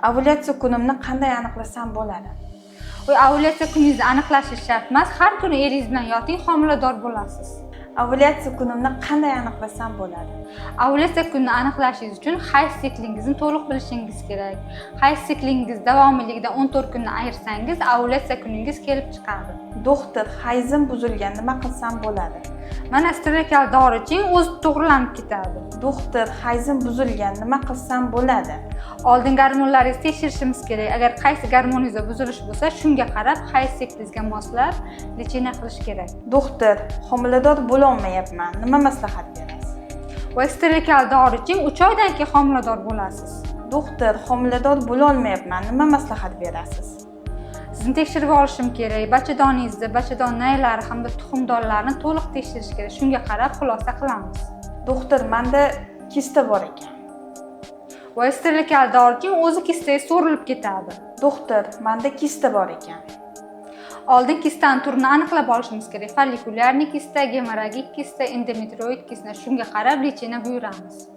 Ovulyatsiya kunimni qanday aniqlasam bo'ladi? Ovulyatsiya kuningizni aniqlashingiz shart emas. Har kuni eringiz bilan yoting, homilador bo'lasiz. Ovulyatsiya kunimni qanday aniqlasam bo'ladi? Ovulyatsiya kunini aniqlashingiz uchun hayz siklingizni to'liq bilishingiz kerak. Hayz siklingiz davomiyligidan 14 kunni ayirsangiz, ovulyatsiya kuningiz kelib chiqadi. Doktor, hayzim buzilgan, nima qilsam bo'ladi? Mana, Strelkal dori iching, o'zi to'g'rilanib ketadi. Doktor, hayzim buzilgan, nima qilsam bo'ladi? Oldin gormonlaringizni tekshirishimiz kerak. Agar qaysi gormoningizda buzilish bo'lsa, shunga qarab hayz siklingizga moslab лечение qilish kerak. Doktor, homilador bo'lolmayapman, nima maslahat berasiz? Va Strelkal dori iching, 3 oydan keyin homilador bo'lasiz. Doktor, homilador bo'lolmayapman, nima maslahat berasiz? Sizni tekshirib olishim kerak. Bachadoningizni, bachadon naylari hamda tuxumdonlarni to'liq tekshirish kerak. Shunga qarab xulosa qilamiz. Doktor, manda kista bor ekan. Va Strelkal dori iching, o'zi kistangiz so'rilib ketadi. Doktor, manda kista bor ekan. Oldin kistani turini aniqlab olishimiz kerak: фолликулярный kista, gemorragik kista, endometrioid kista. Shunga qarab лечение buyuramiz.